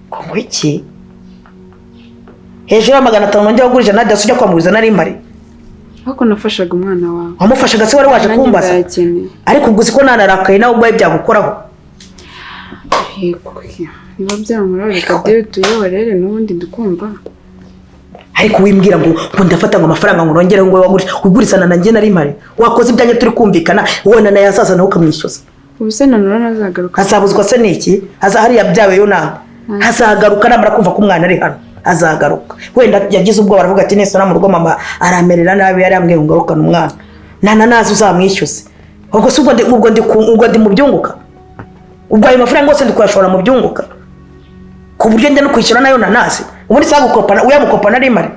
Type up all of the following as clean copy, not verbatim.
Ngo iki hejuru ya 500 nongera kugurije Nadia, ujya kwamuguriza nari mpari? Ariko nafashaga umwana wawe. Wamufashaga se wari waje Nanjye kumbaza? ndayakeneye. Ariko ubwo uzi ko nanarakaye, nawe ubwawe byagukoraho. Yego, niba byankora, reka deal tuyiborere n'ubundi ndikumva. Ariko wimbwira ngo ndafata ngo amafaranga ngo nongere ngo wigurizana na njye nari mpari. Wakoze ibyanjye turi kumvikana, wowe na yazaza nawe ukamwishyuza. Ubu se nanura nazagaruka? Azabuzwa se n'iki? Haza hariya byabayeyo nawe hazagaruka. Namara kumva ko umwana ari hano azagaruka. Wenda yagize ubwoba, aravuga ati: "Nese mu rugo mama aramerera nabi, yari yambwiye ngo ngarukane umwana." Nana naza uzamwishyuze. Ubwo se ubwo ndi mu byunguka? Ubwo ayo mafaranga yose ndi kuyashora mu byunguka, ku buryo njya no kwishyura nayo nanazi? Ubundi se gukopa uyamukopa nari mpari?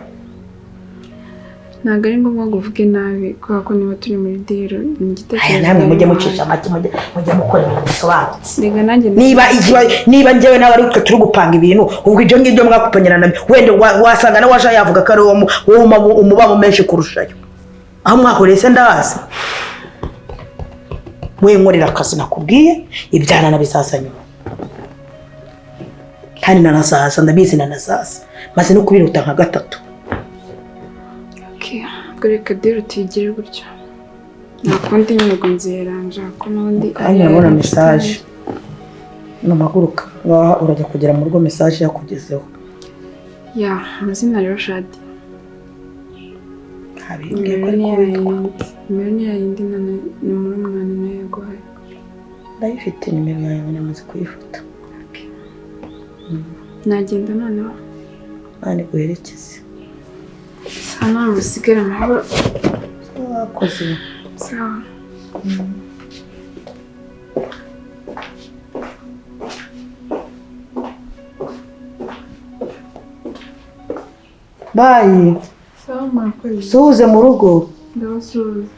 Ntabwo ari ngombwa ngo uvuge nabi, kubera ko niba turi muri deal ni igitekerezo. Aya namwe mujye mucisha make, mujye mukora ibintu bisobanutse. Reka nanjye Niba njyewe nawe ari twe turi gupanga ibintu, ubwo ibyo ngibyo mwakupanyana nabyo, wenda wasanga nawe waje yavuga ko ari wowe umubamo menshi kurushayo. Aho mwahuriye se ndahazi? We nkorera akazi nakubwiye, ibyana bizaza nyuma, kandi nanazaza, ndabizi nanazaza, maze no kubiruta nka gatatu. Okay, ubwo reka deal tuyigire gutyo, nta kundi nyine, ubwo nziyeranja ko n'ubundi Kandi urabona message numaguruka ngaha urajya kugera mu rugo message yakugezeho. Ya, amazina rero Shadi. Ntabimbwiye ko Nimero ni ariko ya witwa. yindi, nimero ni ya yindi, none ni muri umwana nayo yaguhaye. Ndayifite nimero yawe, namaze kuyifata. Nagenda noneho. Nani guherekeze. Sawa, nawe musigare amahoro. Wakoze. Sawa. Bye. Sawa, murakoze. Suhuze mu rugo. Ndabasuhuza.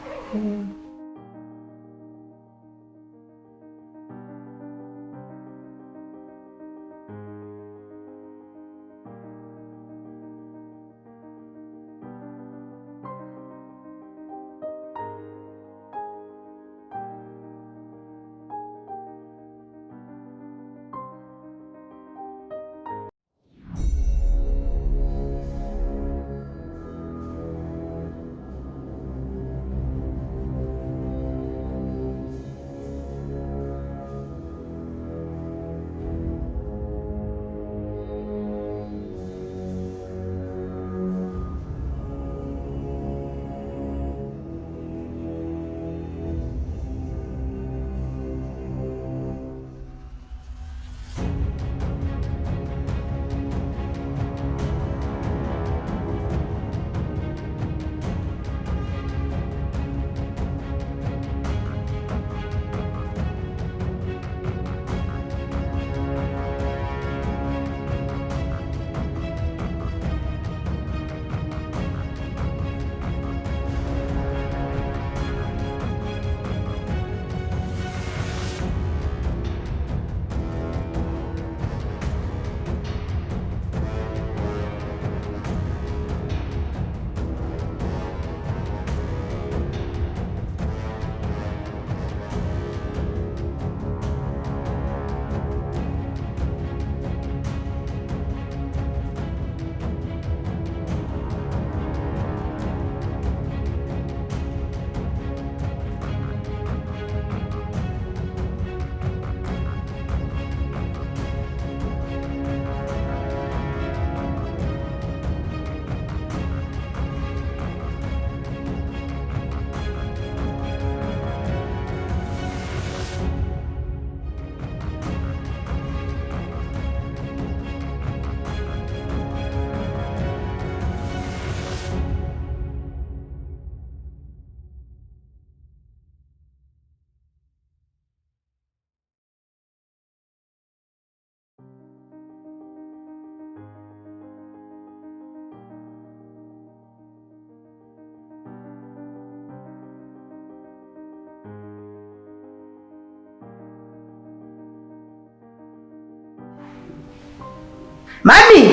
Mami!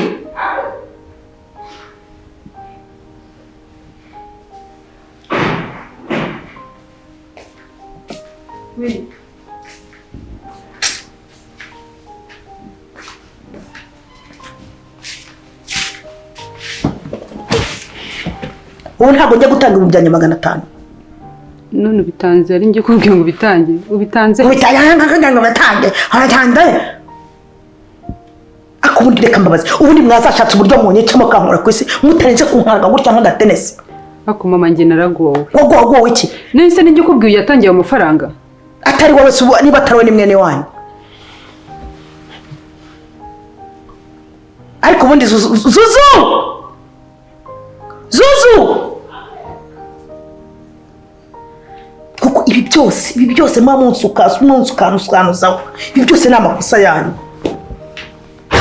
Oui. Ubu ntabwo njya gutanga 500,000. None ubitanze ari njye kubwira ngo ubitange, ubitanze? Ubitange ngo batange, aratanze. Ariko ubundi reka mbabaze, ubundi mwazashatse uburyo munyicamo kankura ku isi, mutarenze kunkanga gutya nk'agatenesi. Ariko mama, njye naragowe. Wowe wagowe iki? None se nijye ukubwiye yatangiye ayo mafaranga? Atari wowe se, niba atari wowe ni mwene wanyu. Ariko ubundi Zuzu, Zuzu, Zuzu, kuko ibi byose muba munsukanusanusaho, ibi byose ni amakosa yanyu.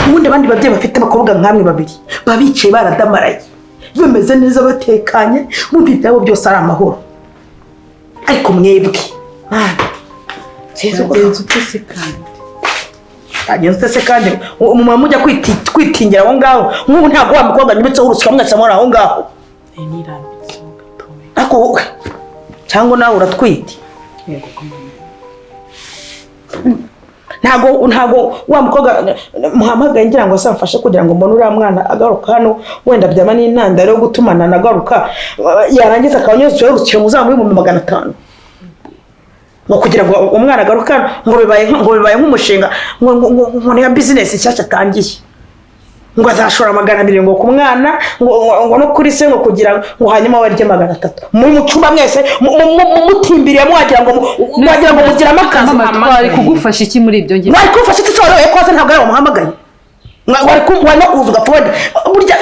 Ubundi abandi babyeyi bafite abakobwa nkamwe babiri baba bicaye baradamaraye, bameze neza, batekanye, bumva ibyabo byose ari amahoro. Ariko mwebwe mwana, sinzi uko Wagenze ute se kandi? Yagenze ute se kandi? Muma mujya kwitingira aho ngaho. Nk'ubu ntabwo wa mukobwa nyibitseho urusyo mwese muri aho ngaho. Nari nirambitseho gatoya. Ariko wowe cyangwa nawe uratwite? Yego ko mama. Ntabwo wa mukobwa muhamagaye ngira ngo azamfashe kugira ngo mbone uriya mwana agaruka hano, wenda byaba n'intandaro yo gutumana nagaruka, yarangiza akaba anyuzeho urusyo muzamuhe 500,000 ngo kugira ngo umwana agaruke hano, ngo bibaye nk'umushinga, ngo niya bizinesi nshyashya atangiye, ngo azashora 200 ngo ku mwana, ngo no kuri se, ngo kugira ngo hanyuma we arye 300. Muri mu cyumba mwese mutimbiriye, wagira ngo mugiramo akazi. Mama, twari kugufasha iki muri ibyo ngibyo? Wari kumfasha iki se? Wari koze ntabwo ari wamuhamagaye. Wari no kuza ugapfa wenda burya.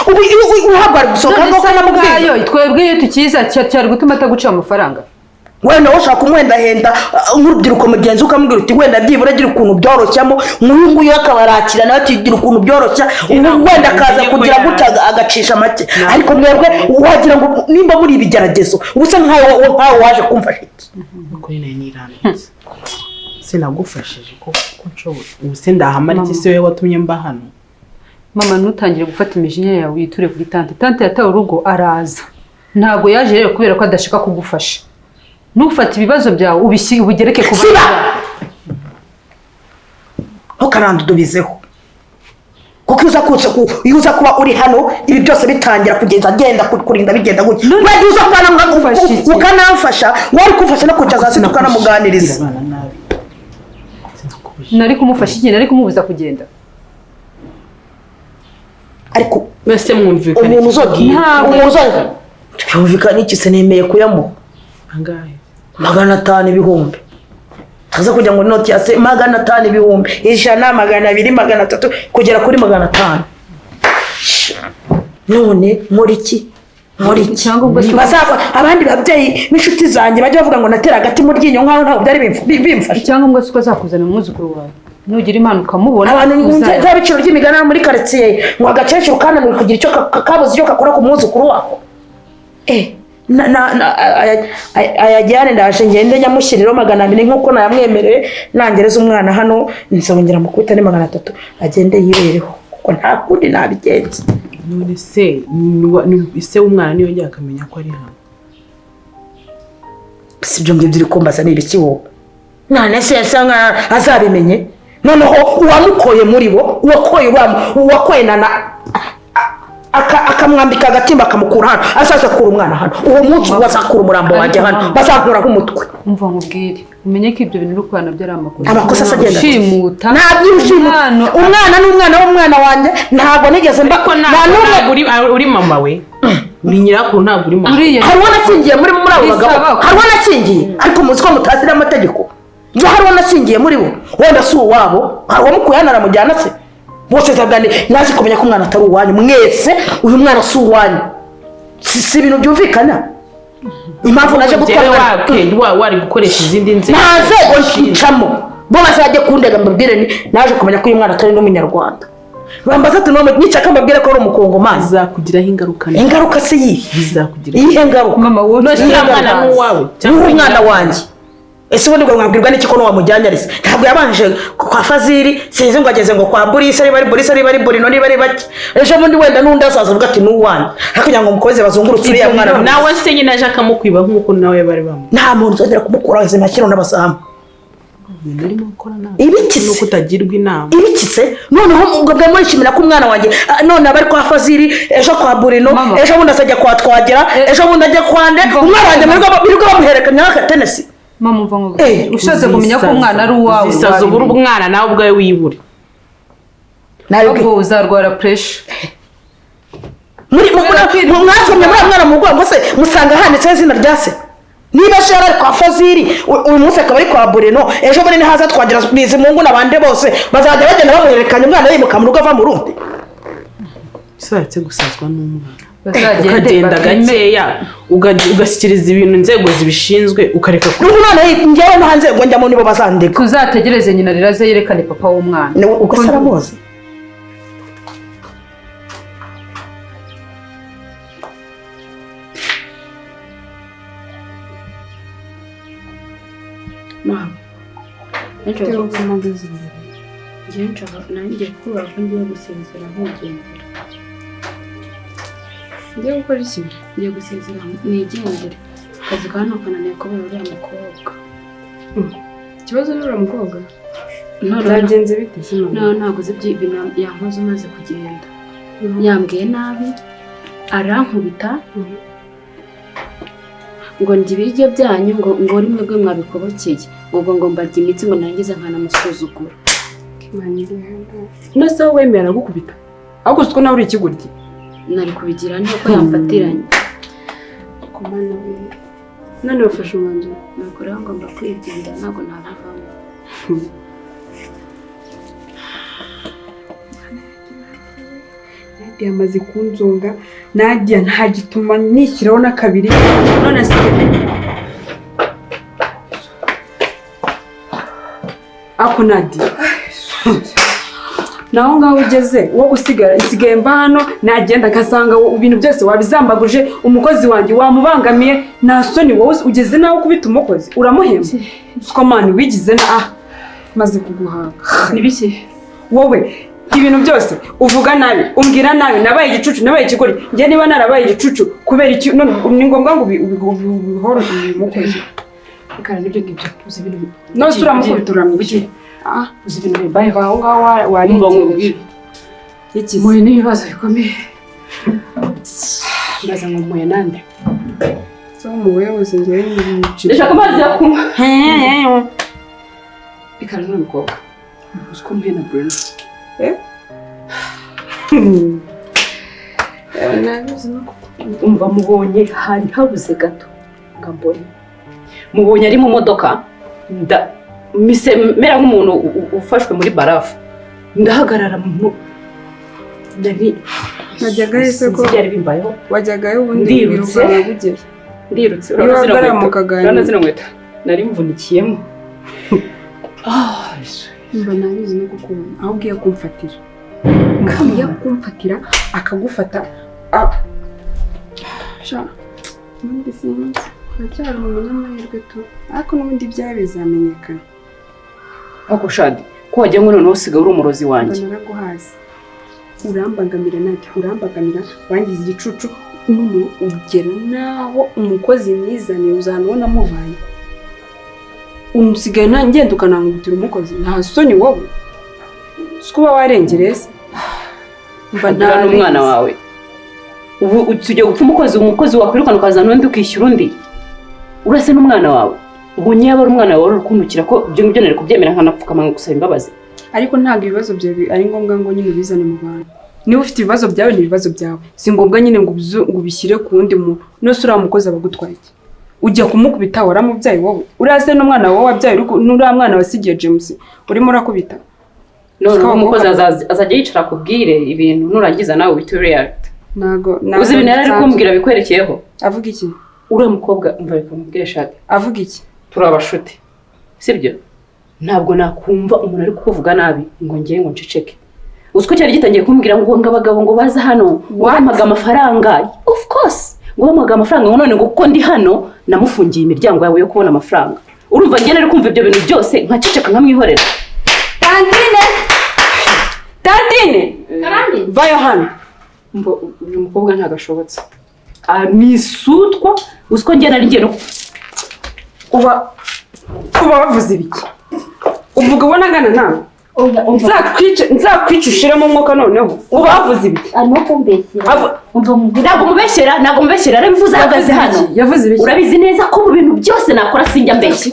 Ubu ntabwo ari gusohoka None ngo se kanamubwira. ubwayo twebwe iyo tukiza cyari gutuma ataguca amafaranga? Wenda wowe ushaka kumwendahenda nk'urubyiruko mugenzi we, ukamubwira uti wenda byibura agira ukuntu byoroshyamo, nk'uyu nguyu akabarakira nawe ati gira ukuntu byoroshya, ubu wenda akaza kugira gutya agacisha make. Ariko mwebwe wagira ngo nimba muri ibigeragezo, ubu se nkawe waje kumfasha iki? Ukuri nari nirambitse. Sinagufashije ko nshoboye. Ubu se ndahamara iki se wowe watumye mba hano? Mama, ntutangire gufata imijinya yawe witure kuri tante. Tante yatawe urugo araza, ntabwo yaje rero kubera ko adashaka kugufasha. Nufate ibibazo byawe ubigereke ku Siba! bandi. Ntukarandudubizeho, kuko iyo uza kuba uri hano ibi byose bitangira kugenda agenda kurinda bigenda gutya, wajya uza Ufashe iki? ukanamfasha, wari kumfasha no kwicaza hasi tukanamuganiriza. Abana nabi. Sinakubujije. Nari kumufasha iki? Nari kumubuza kugenda? Ariko Mwese mwumvikana umuntu iki? uzogiye Ntabwo. umuntu uzogiye twumvikana iki se? Nemeye kuyamuha. Angahe? 500 ibihumbi, tuza kugira ngo inoti ya se 500 ibihumbi 100, 200, 300 kugera kuri 500. None nkora iki? Nkora iki? Cyangwa ubwo se- Bazava abandi babyeyi b'inshuti zanjye bajya bavuga ngo natera agati mu ryinyo, nkaho ntabwo byari bimfashe. Icyangombwa si uko azakuzanira umwuzukuru wawe, nugira impano ukamubona Abantu uzaya- bya biciro ry'imigani muri karitsiye, ngo agakecuru kananiwe kugira icyo kabuze icyo kakora ku mwuzukuru wako. Ayajyane, ndaje ngende nyamushyiriro 200 nk'uko nayamwemereye, nangereza umwana hano nzongera mukubita ni 300, agende yibereho kuko nta kundi nabigenza. None se se w'umwana niyongera akamenya ko ari hano? Si ibyo ngibyo uri kumbaza ni ibiki wowe? None se yasa nkaho azabimenye? Noneho uwamukoye muri bo, uwakoye uwakoye nana akamwambika agatimba akamukura hano, azaza akura umwana hano uwo munsi, uwo azakura umurambo wanjye hano bazankuraho umutwe. Umva nkubwire, umenye ko ibyo bintu uri kubana byo ari amakosa. Amakosa asa agenda ate? Ushimuta Ntabwo ushimuta umwana. Umwana ni umwana w'umwana wanjye, ntabwo nigeze mba Ariko nta ntabwo n'umwe. ntabwo uri mama we. Uri nyirakuru, ntabwo uri mama. Uriya Hari uwo nashingiye muri abo bagabo? Bisaba ko- Hari uwo nashingiye? Ariko muzi ko mutazi n'amategeko. Njye hari uwo nashingiye muri bo? Wenda si uwabo, hari uwamukuye hano aramujyana se? Bose zabwani naje kumenya ko umwana atari uwanyu mwese, uyu mwana si uwanyu. Si ibintu byumvikana impamvu naje gutwara Njyewe umwana. wari gukoresha izindi nzego. Nta nzego ncamo, bo bazajya kundega mbabwire ni naje kumenya ko uyu mwana atari n'umunyarwanda, bambaza ati none nicaka mbabwire ko ari umukongomani. Bizakugiraho ingaruka mbi. Ingaruka se yihe? Bizakugiraho. Iyihe ngaruka? Mama, wowe None se uriya mwana ni uwawe? Cyangwa Ni umwana wanjye. Ese ubundi ngo mwabwirwa n'iki ko n'uwamujyanye ari se? Ntabwo yabanje kwa Fazili, sinzi ngo ageze ngo kwa Burisa, niba ari Burisa, niba ari Burino, niba ari bake, ejo bundi wenda n'undi azaza avuga ati ni uwanjye, ariko kugira ngo mukomeze bazungurutse uriya mwana. Nawe se nyine aje akamukwiba nk'uko nawe bari bamu. Nta muntu uzongera kumukura zima kino n'abazamu. Ibintu urimo gukora nabi. Ibiki se? Nuko utagirwa inama. Ibiki se? Noneho ubwo bwa murishimira ko umwana wanjye none aba ari kwa Fazili, ejo kwa Burino, Mama. ejo bundi azajya kwa Twagera, ejo bundi ajya kwa Nde. Umwana wanjye birirwa bamuhererekanya nk'akatenesi. Mama, umva ngo Eh, ushatse kumenya ko umwana ari uwawe, Uzisaza ubure wabimenya. umwana nawe ubwawe wibure. Nabibwiye. Ahubwo uzarwara pressure. Muri mwasomye muri mwana mu mugongo se musanga handitseho izina rya se? Niba se yari ari kwa Fazili, uyu munsi akaba ari kwa Burino, ejo bundi nihaza Twagira, Bizimungu n'abandi bose bazajya bagenda bamuhererekanya, umwana yimuka mu rugo ava mu rundi. Ushatse gusazwa n'umwana. Bazagende Ukagenda bapime. gakeya, ugashyikiriza ibintu inzego zibishinzwe, ukareka ku N'ubu none njyewe no hanze ngo njyamo nibo bazandega. Tuzategereze nyina rero aze yerekane papa w'umwana. Ubwo se aramuzi? Mama, Bitewe n'uko mpagaze imbere. ngewe nshaka nanjye kubera ko ngiye gusezera nkigendera. Ngiye gukora iki? Ngiye gusezera nigendere. Akazi ka hano kananiye kubera uriya mukobwa. Ikibazo ni uriya mukobwa? None Byagenze bite se mama? none ntabwo uzi ibintu yankoze umaze kugenda. Yambwiye nabi, arankubita, ngo ndya ibiryo byanyu, ngo rimwe rwe mwabikobokeye, ngo mbarya imitsi, ngo narangiza nkanamusuzugura. None se wowe wemera aragukubita? Ahubwo uzi ko nawe uri ikigoryi. Nari kubigira nuko yamfatiranye. Komana we. None wafashe umwanzuro? Nuko rero ngomba kwigendera, ntabwo nabivamo. Nadia amaze kunzonga, Nadia ntagituma nishyiraho na kabiri, none asigaye ako Nadia. Naho ngaho ugeze wo gusigara, nsigaye mba hano, nagenda ngasanga ibintu byose wabizambaguje, umukozi wanjye wamubangamiye, nta soni wowe ugeze naho kubita umukozi uramuhemba. Siko mani wigize na maze kuguhaga. Ni biki? Wowe ibintu byose uvuga nabi, umbwira nabi, nabaye igicucu, nabaye ikigori. Njye niba narabaye igicucu kubera iki? None ni ngombwa ngo ubihore umukozi? Reka nibyo ngibyo, uzi ibintu. None se uramukubita uramwishyura? Uzi ibintu bimbayeho. Aho ngaho warengereje. Iki se? Mpuye n'ibibazo bikomeye. Mbaza ngo mpuye nande? So mu buyobozi njyewe ni Ndashaka amazi yo kunywa. Reka n'uyu mukobwa. Uzi ko mpuye na Bruno? Umva mubonye hari habuze gato nga mbone. Mubonye ari mu modoka, nda mise mera nk'umuntu ufashwe muri barafu. Ndahagarara mu nari Wajyagayo se ko sinzi ibyari bimbayeho. Wajyagayo ubundi Ndirutse. wirukanka bugera. Ndirutse. Iyo uhagarara mukaganira. Urabona zino nkweto nari mvunikiyemo. Mba nabizi no kukubona aho ugiye kumfatira. Ugiye kumfatira akagufata. Sha, ubundi sinzi. Uracyari umunyamahirwe tu. Ariko n'ubundi ibyawe bizamenyekana. Ako Shadi, ko wagira ngo noneho usigaye uri umurozi wanjye. Mba naraguhaze. Urambangamira Nadia, urambangamira, wangize igicucu, none ugera naho umukozi mwizaniye uzahana ubona amuvanye. Umusigaye ngenda ukanangutira umukozi, nta soni wowe. Si kuba warengereye se? Mba Ntara n'umwana wawe. Ubu tugiye gupfa umukozi, umukozi wakwirukana ukazana undi ukishyura undi. Urase n'umwana wawe. Ubu niba ari umwana wawe uri ko ibyo ngibyo nari kubyemera nkanapfukama nkagusaba imbabazi. Ariko ntabwo ibibazo byawe ari ngombwa ngo nyine ubizane mu bantu. Niba ufite ibibazo byawe ni ibibazo byawe. Si ngombwa nyine ngo ubishyire ku wundi muntu. Nose uriya mukozi aba agutwaye iki? Ujya kumukubita waramubyaye wowe. Uriya se n'umwana wawe wabyaye n'uriya mwana wasigiye James urimo urakubita. None umukozi azajya yicara akubwire ibintu nurangiza nawe uhite react. Ntago uzi ibintu yari ari kumbwira bikwerekeyeho. Avuga iki? Uriya mukobwa umva reka mubwire Shadi. Avuga iki? Turi abashuti. Sibyo? Ntabwo nakumva umuntu ari kukuvuga nabi ngo ngiye ngo nceceke. Uzi ko cyari gitangiye kumbwira ngo ngo abagabo ngo baza hano ngo bampaga amafaranga. Of course. Ngo bampaga amafaranga ngo none ngo kuko ndi hano namufungiye imiryango yawe yo kubona amafaranga. Urumva ngiye nari kumva ibyo bintu byose nkaceceka nkamwihorera. Tantine! Tantine! Karame! Vayo hano. Umva uyu mukobwa ntagashobotse. Nisutwa uzi ko ngiye nari ngiye no Uba bavuze ibiki? Uvuga ubona angana nawe? Nzakwica ushiremo umwuka noneho. Uba wavuze ibiki? Arimo kumbeshyera. Umva mubwire. Ntabwo mubeshyera, ntabwo mubeshyera, arabivuze ahagaze hano. Yavuze ibiki? Urabizi neza ko mu bintu byose nakora sinjya mbeshya.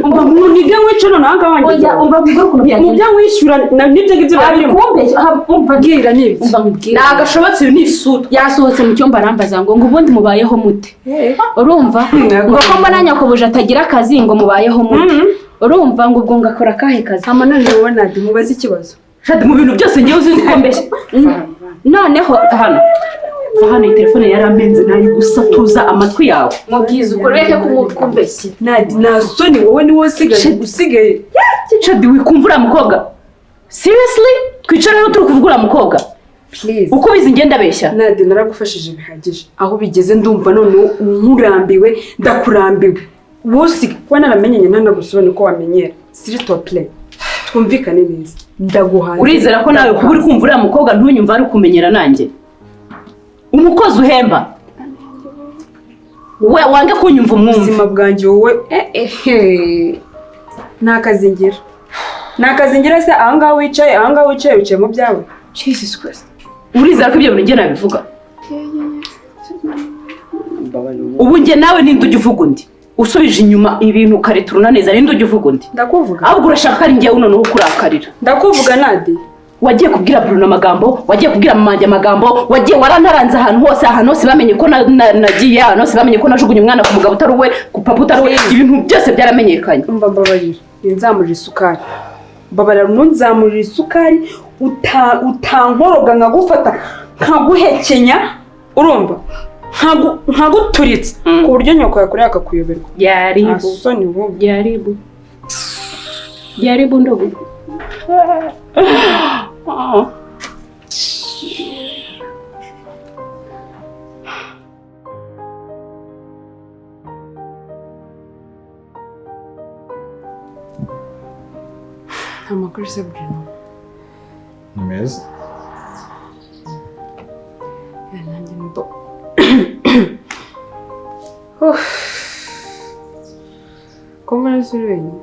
Umva nibyo nkwica noneho aha ngaha wanjye. Oya, umva mubwire ukuntu Mu byagenze. byo nkwishyura n'ibyo ngibyo biba Ari birimo. kumbeshya. Umva Mbwira n'ibiki? Umva mubwire. Ntabwo ashobotse, uyu ni isutu. Yasohotse mu cyumba arambaza ngo ubundi mubayeho mute? Urumva? Ngo ko mbona nyakobuja atagira akazi ngo mubayeho mute? Urumva ngo ubwo ngakora akahe kazi? Hama none wowe Nadi mubaze ikibazo. Shadi, mu bintu byose ngewe uzi ko mbeshya. Noneho Hano. Va hano, iyi telefone yaramenze nayigusatuza amatwi yawe. Mubwize ukuri ureke kumbeshya. Nadi nta soni, wowe niwe usigaye. Shadi, wikumva uriya mukobwa. Seriously? Twicara rero turi kuvuga uriya mukobwa. Please. Uko ubizi ngenda abeshya. Nadi, naragufashije bihagije. Aho bigeze ndumva noneho nkurambiwe, ndakurambiwe. Wowe kuba naramenyanye ntanagusobanure ko wamenyera. S'il te plaît. Twumvikane neza. Ndaguhanze. Urizera ko nawe kuba uri kumva uriya mukobwa ntunyumva ari kumenyera nanjye. Umukozi uhemba. We wange kunyumva umwumva. Ubuzima bwanjye wowe nta kazi ngira. Nta kazi ngira se ahangaha wicaye, ahangaha wicaye wicaye mu byawe. Jesus Christ. Urizera ko ibyo bintu njye nabivuga? Ubu njye nawe ninde ujya uvuga undi? Usubije inyuma ibintu ukareturuna neza, ninde ujya uvuga undi? Ndakuvuga. Ahubwo urashaka ari njyewe noneho ukurakarira. Ndakuvuga Nadi. Wagiye kubwira Bruno amagambo, wagiye kubwira mama wanjye amagambo, wagiye warantaranze ahantu hose, ahantu hose bamenye ko nagiye, ahantu hose bamenye ko najugunye umwana ku mugabo utari uwe, ku papa utari uwe, ibintu byose byaramenyekanye. Umva mbabarira, nzamurira isukari. Mbabarira ntunzamurira isukari, utankoroga nkagufata nkaguhekenya, urumva? Nkaguturitsa ku buryo nyoko yakoreye akakuyoberwa. Jaribu. Soni wowe. Jaribu. Jaribu ndugu. Amakuru se Bruno? Ni meza. Nanjye ndo. Ko mbona uri wenyine?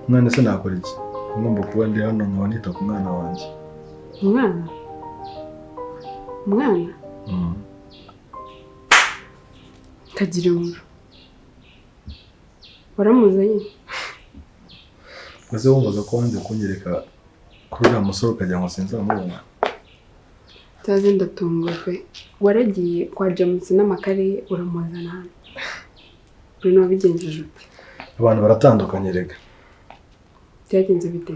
None se nakora iki? Ngomba kuba ndi hano nkaba nita ku mwana wanjye. Umwana? Umwana? Kagira inkuru. Waramuzanye? Ese wumvaga ko wanze kunyereka kuri uriya musore ukagira ngo sinzamubona? Utazi ndatunguwe pe. Waragiye kwa James n'amakare uramuzana hano. Bruno wabigenjeje ute? Abantu baratandukanye rega. Byagenze bite?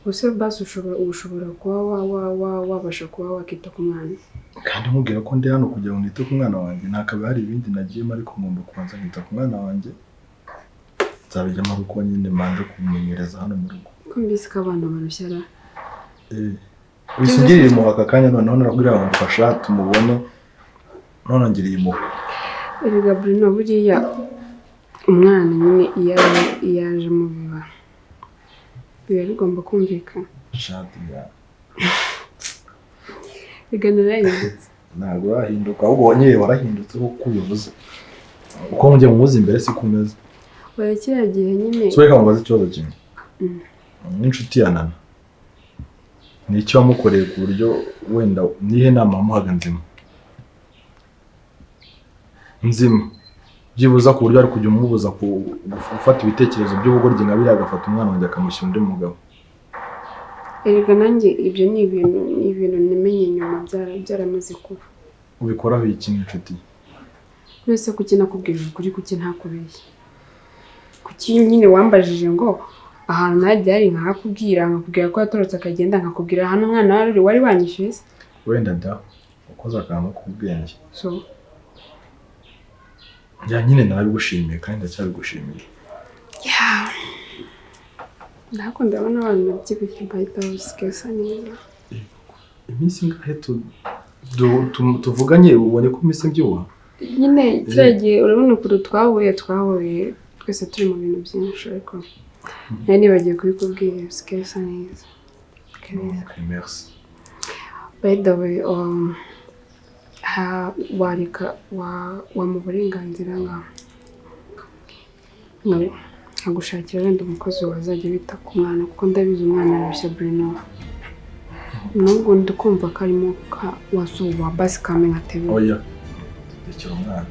Ubuse basi ushobora kuba wabasha kuba wakita ku mwana. Kandi nkubwira ko ndi hano kugira ngo nite ku mwana wanjye, ntakaba hari ibindi nagiyemo ariko ngomba kubanza nkita ku mwana wanjye. Nzabijyamo kuko nyine manje kumumenyereza hano mu rugo. Ko mbese ko abana barushya ra? Wisingirire impuhwe aka kanya noneho narabwira ngo mfasha tumubone, none ngiriye impuhwe. Erega Bruno buriya umwana nyine iyo aje mu biba biba bigomba kumvikana. Shadi ya. Erega narahindutse. Ntabwo urahinduka, ahubwo wonyine warahindutse kuko ubivuze. Uko njye muzi imbere si kumeze. Oya kiriya gihe nyine. So reka mubaze ikibazo kimwe. N'inshuti ya Nana. Ni icyo wamukoreye ku buryo wenda nihe nama wamuhaga nzima? Nzima. Byibuza ku buryo ari kujya umubuza gufata ibitekerezo by'ubugoryi nka biriya agafata umwana wanjye akamushyira undi mugabo. Erega nanjye ibyo ni ibintu nimenye nyuma byaramaze kuba. Ubikoraho iki n'inshuti? None kuki nakubwije ukuri, kuki ntakubeshye? Kuki nyine wambajije ngo ahantu najya ari nkakubwira, nkakubwira ko yatorotse akagenda, nkakubwira hano umwana wari wanyishyuye se? Wenda da ukoze akantu k'ubwenge. So ya nyine narabigushimiye kandi ndacyabigushimiye. Yeah. Ndako ndabona abantu babyibushye bahita basikesa neza. Iminsi ingahe tuvuganye ubonye ko iminsi mbyibuha? Nyine kiriya gihe urabona ukuntu twahuye twese turi mu bintu byinshi ariko nari nibagiye kubikubwira usigaye usa neza. Okay, merci. By the way, Ha, wareka wamuha uburenganzira nkagushakira wenda umukozi wazajya wita ku mwana, kuko ndabizi umwana yarushya Bruno. Nubwo ndi kumva ko arimo wasuba basi kame nka tebe. Oya, rekera umwana.